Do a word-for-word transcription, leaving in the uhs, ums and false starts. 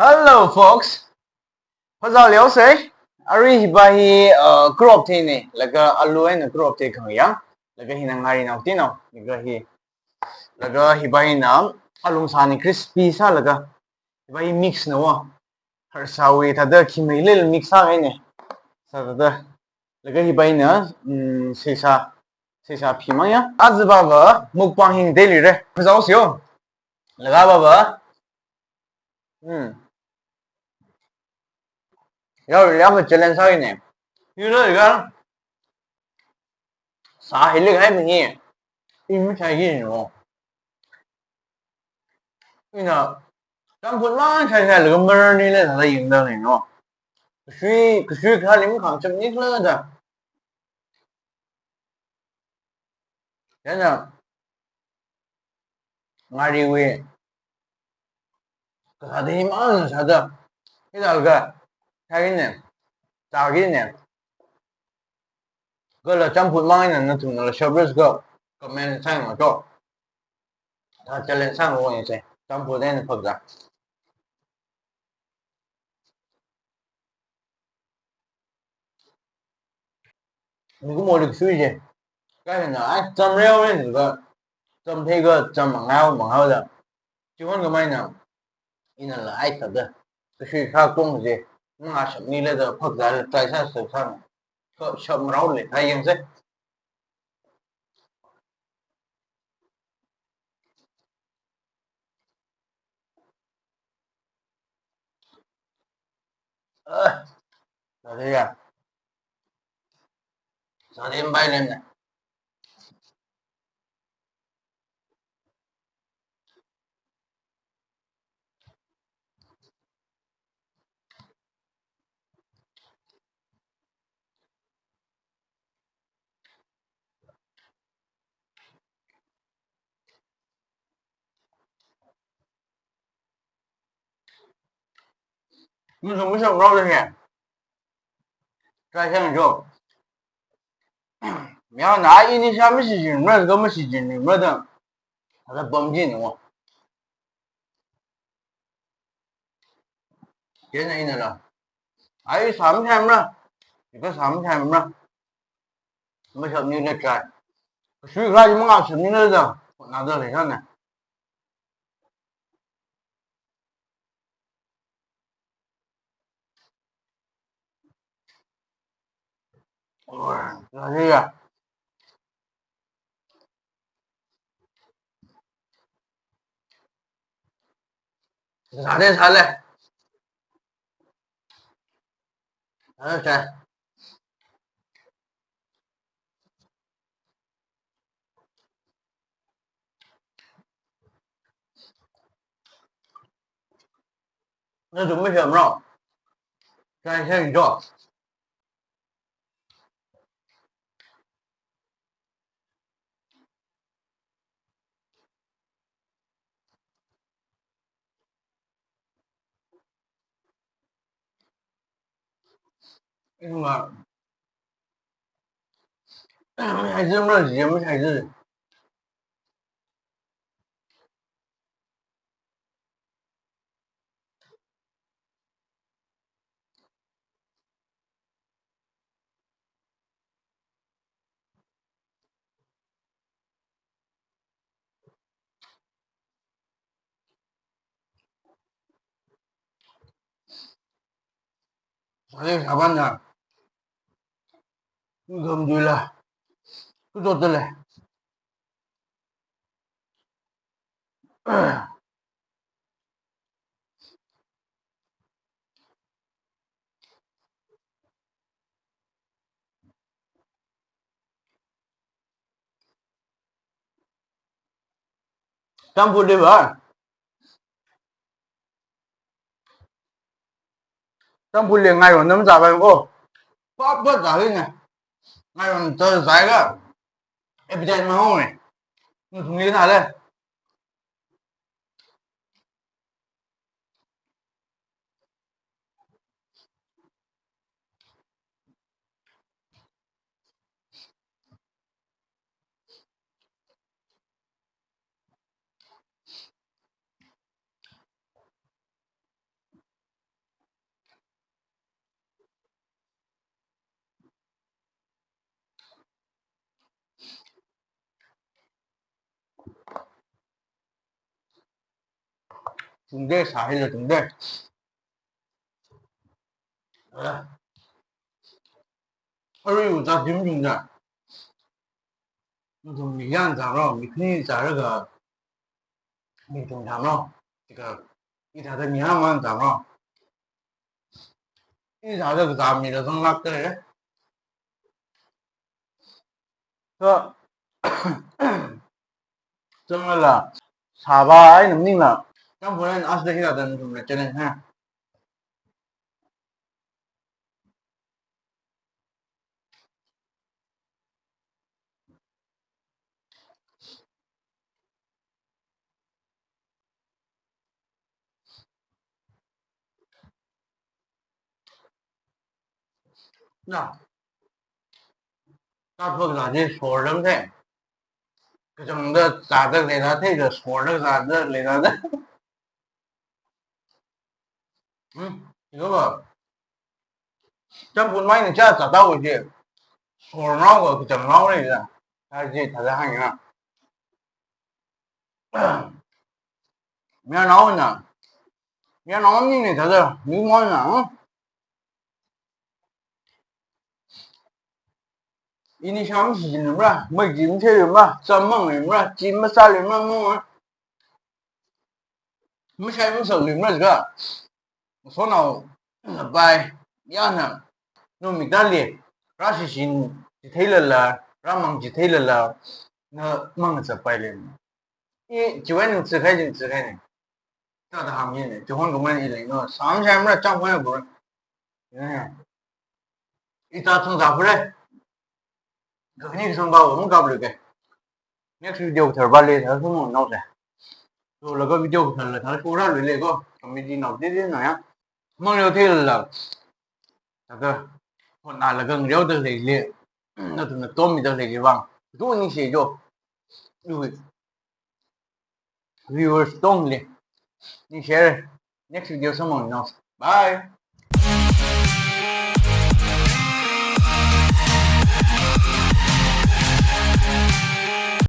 Hello, folks. Phazā leosa. Arui hiva hi, uh, crop theina, laga alu eina crop thei khangayang, laga hina ngari nao tinao, laga hi, laga hiva hina alung sāna, crispy sālaga, hiva hi mix na wa. Harsāwui thāda khi meilei mix sāhaina. Sāda. Laga hiva hina, mm, seisā, seisā phimang ya. Aja vava mukbang hi ngateilira. Phazā sio. Laga vava. Hmm. Yao, yao, challenge sāhaina. Hilo ga. Sā hili hai mani. Imi chai gi no. Ina, champut mang chai chai laga mararnila thāda yangda ni no. Kasui, kasui kha lim khang chapni khala da. Chieina, ngariwui kasā thei mang sāda. Hithālaga, chai gina, chā gina. Kala champut mang eina nathumnala shop rest ga comment sāngacho. Thā challenge sāngawa yangsa. Champut eina phapzā. Mikumoli kasui chi. Kaina, ai, cham reo ren ga. Cham thei ga, cham mangao, mangao da. Chihon kamaina. Inala ai thāda. Kasui kha kong chi. Mangā shapnila da phapzāla try sā sā sā. Kha shap marao le, hai yangsa. Ah, sorry ya. Sorry, bye, lem na. Mashap, mashap rao da ya. Try sāngacho. Miya na ai ini sha mashichinmara, ga mashichinmara da. Ada pam ji ni wo. Chieina inala. Ai sā mashaimara. Ika sā mashaimara. Mashapnila try. Kasui kha chi mangā shapnila da. Nada le sāna. Ora, la ya. Sāde sāle. Sāde sā. Nathum mashapmara. Try sāngacho. Ina, mashaichimara, mashaichi. Sāli saban ya. Gamdui la. Kudo tele. Champut li ba. Champut li ngayon nam zāpai ko. Pap pap zāli ne. Ngayon ta zāiga. Appetite mahong ne. Nathumli na le. tungde, sāhaila tungde. Ala. Aruiwui zat jim jungda. Nathum mi kayāna zāra, mi khani zālaga mi tungthāmara. Chika, hithāda mi aman zāmara. Hithāda kazā mila zanglākda lei. So, zanglala, sāva eina maningla, chāmphun eina asda hithāda nathumla challenge ha. Na. Tāpakla ji sorlam thei. Kachangda zāda leida theida sorda zāda leida. Hmm, yoba. Chāmphun mai ni chā zāda wuji. Sornao ka kachangnao leida. Thāji thāda hānga. Mayarnaona. Mayarnao ni ni thāda, mi mona, hmm? Ini sham shi jin mara, mai jin che mara, chāmang mara, jin masā mara, mo. Mashai masā mara ga. Sonao, bai, yana. No mi dali, rāshishin, chitheilala, rāmang chitheilala, na mang zapai le. I, chiwui eina tsikhai jin tsikhai ni. Thāda hāngmi ni, chihon khamei i leino, sāmshai mara chāmphun ya bura. Ya. Ita thang zāphule. Kakhani kasang ba, makaplu ke. Next video kathar ba le, thāda sumon nao se. So, laga video kathar le, thāda shura le le ko. Comedy nao de de na ya. Mang yo the la. Thāda, hotnalaga ngareoda leili. Nathumna tommida leili vang. Tu ni se jo. Ui. Viewers tongli. Ningshi haira. Next video samphang nao. Bye.